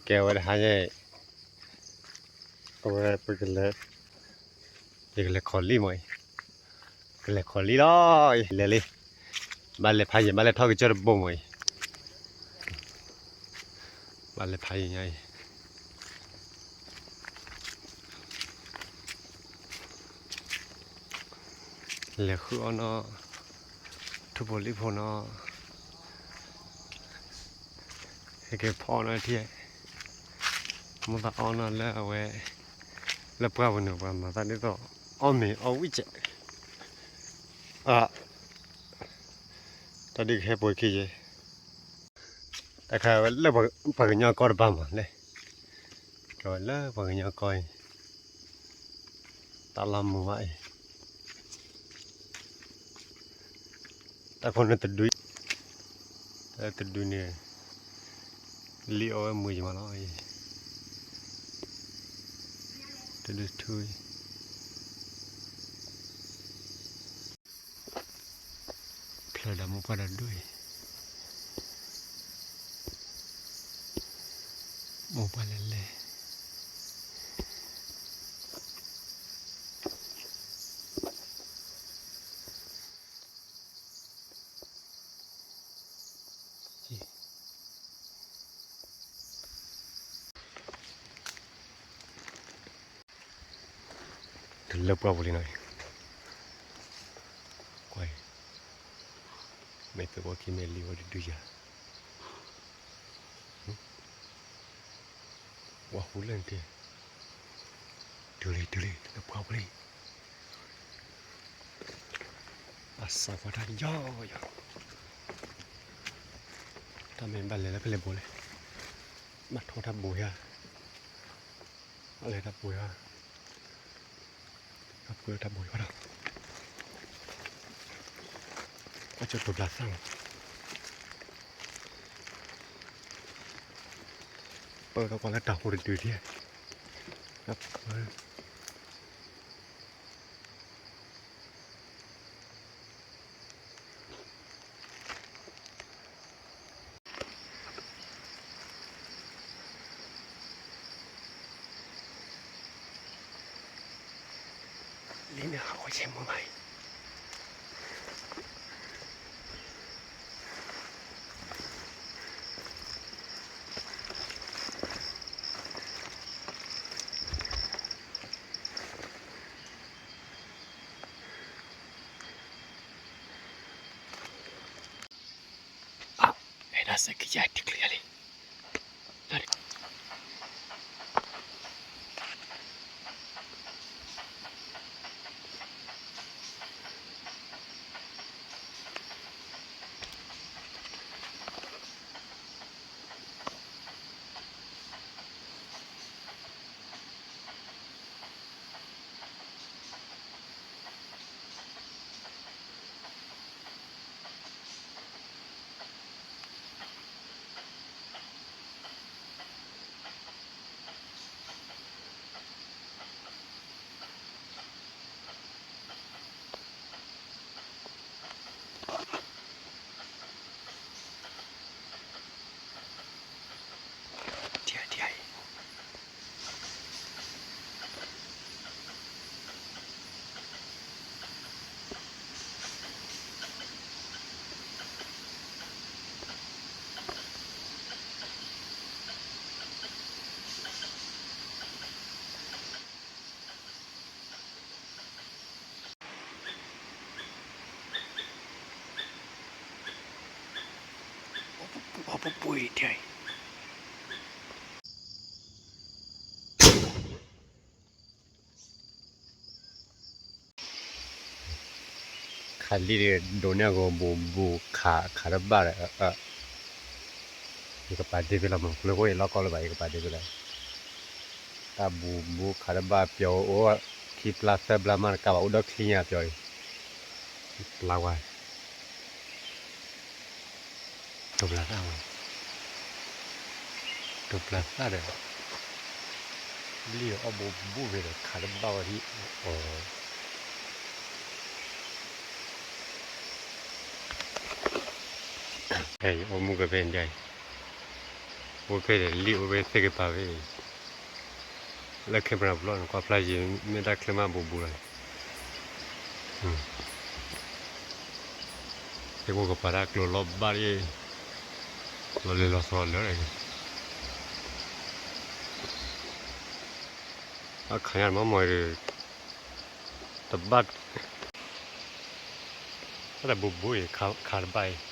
ကဲဝဲတဟါညါအံၤ အဝဲပကလဲၤ ယကလဲၤခီလံမးအံၤ ကလဲၤခီလံလီၤအံၤ လဲၤလံ ဘၣ်လဲၤဖးယံၤ ဘၣ်လဲၤထီၣ်ကစၢၢ်တဘိမးအံၤ ဘၣ်လဲၤဖးယံၤညါအံၤ လဲၤဃုအီၣ်နီၤ ထူဖိလံၣ်ဖိနီၤ ဟဲက့ၤဖီအီၣ်နီၤထံ မိၢ်သးအီၣ်နီၤလၢအဝဲ လၢပှၢ်ပူၤန့ၣ် ပှၤမၤသးဒ်သိး အီၣ်မ့ၤအီၣ်ဝံၣ်ကဲး အ တၢ်ဒုးကဟဲပှဲၤခံယဲ တၢ်ခါဝဲလၢပှၤကညီကီၢ်တဘၣ်မးလဲၣ် ကဲဝဲလၢပှၤကညီကီၢ်အံၤ တၢ်လီၢ်မုာ်ဘၣ်အံၤ တၢ်ခိၣ်န့ၣ်တဒု တဒုန့ၣ် လံၣ်အီၣ်ဝဲမုာ်ယံၤမးလီၤအံၤ တဒုထူ ဖျၢၣ်ဒီးမိၢ်ပှၢ်ဒီးဒိၣ်အံၤ မိၢ်ပှၢ်လဲၤလဲၤ တလၢပှၢ်ပူၤလံနီၤ, ကွၢ်အံၤ, မ့ၢ်သဝီခံမ့ၢ်လံဝဲတဒုယၤ, ဝဲဟူလၢနက့ၤ, တုၤလံ တုၤလံ လၢပှၢ်ပူၤလံ, အစးကွၢ်တၢ်ယီယီ, တၢ်မ့ၢ်ဘၣ်လဲၤလၢဖဲလဲၣ်ဘိလဲၣ်, ဘၣ်ထီၣ်တၢ်ဘိယၤ, ဘၣ်လဲၤတၢ်ဘိယၤ အပှ့ၤတၢ်ဘိယၤဒီး, ကွၢ်ကၠိတိၤဘျးသၣ်လီၤ, ပၢၢ်ထီၣ်ကွၢ်လၢတၢ်ဟိတဒုဒံး, လံန့ၣ်ဟးဂီၤဆဲးမုာ်ဘၣ်အံၤ အ အဲၣ်ဒိးစဲးကယၤထံကျုယၤလံ. ခးလံဒိးန့ၢ်အဂီၤ ဘူးဘူးခး ခးတဘၣ်ဒီး ယကပာ်ဒ့ဖဲလီၤမး ကျိဖိအံၤလီၢ်ကီလၢၤဘၣ် ယကပာ်ဒ့ဖဲလီၤ, တၢ်ဘူးဘူးခးတဘၣ် ပျီၤအိၣ် ခံပျၢ်သၢပျၢ်မး တကးဘၣ်အိၣ်ဒီးချံညါပျီၤအံၤ, ပျၢ်ဝါ တိၤပျၢ်သၣ်မး, တိၤပျၢ်သၣ်ဒီး လံၣ်အီၣ်ဘူးဘူးဖဲဒီး ခးတဘၣ်ဝဲဒ်အီၤ, အိၣ်မူကဖဲဒ်အံၤ, အိၣ်ဖဲဒီးလံၣ်အိၣ်ဖဲသ့ၣ်ကပၤဖဲအံၤ, လၢ camera ပူၤလီၤ နကွၢ်ဖျါယံၤ မ့ၢ်တၢ်ချၢမးဘူးဘူးလီၤ. သ့ၣ်ကပၤတၢ်ကျိၤလီၤဘၣ်ဒ်, လီၤလံၤလီၤသီလၢာ်, အခါညါမ့ၢ်မီၢ်ဒီး တဘၣ် တၢ်တဘူးဘူးအံၤ ခးတဘၣ်အံၤ,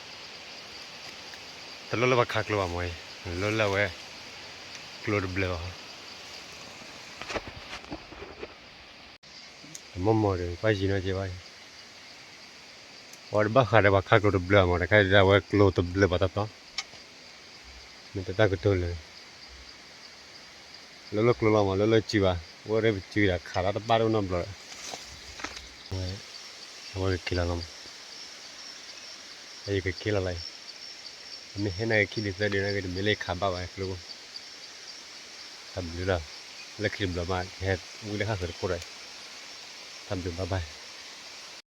တလိၣ်လၢပှၤခးကျိဘၣ်မီၢ်အံၤ, လိၣ်လၢအဝဲ ကျိတဘျၢဘၣ်. မီၢ်မီၢ်ဒီး ကွၢ်ယံၤနီၢ်က့ဘၣ်အံၤ, အဝဲတဘၣ်ဃးဒီးပှၤခးကျိတဘျၢမီၢ် တခါဒ်အဝဲကျိတဘျၢဘၣ်တၢ်တီ, မ့ၢ်တၢ်ကတိၤလၢ လၢလၢကျိလီၤမီၢ် လၢလၢစုဘၣ်, အဝဲရ့ပစုဒီးခးလီၤတဘၣ်တအိၣ်နီတဘျီဒီး, အဝဲကက့ၤလီၤလီၤမီၢ်, ယကက့ၤလီၤလီၤအံၤ, အမ့ၢ်ဟဲနာ်က့ခံဒုသၢဒုနာ်က့ တမ့ၢ်လၢယခးဘၣ်ဘၣ်ကျိ, တၢ်ဘျုးလီၤ, လၢခံတဘျီမး ကဟဲဝံလၢဟးဃၢၤတကိးဒီး, တၢ်ဘျုးဘၣ်ဘၣ်.